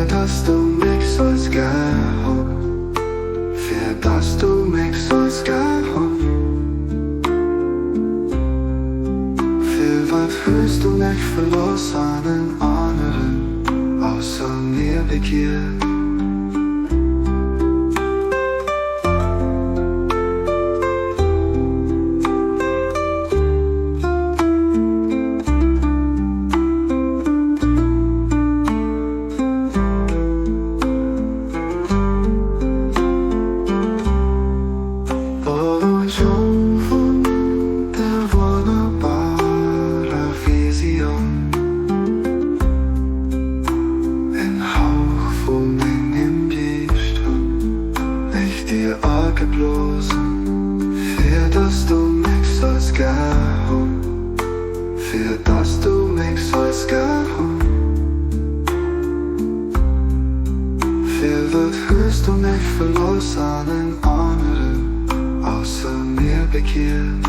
Fir dass du mech solls gär hunn, fir dass du mech solls gär hunn. Firwat hues du mech verlooss an en aneren ausser mir begiert? O Jong vun der wonnerbarer Visioun, en Hauch vu mengem Geescht hunn ech dir ageblosen, fir dass du mech solls gär hunn. Fir dass du mech solls gär hunn. Firwat hues du mech verlooss an en aneren ausser mir begiert?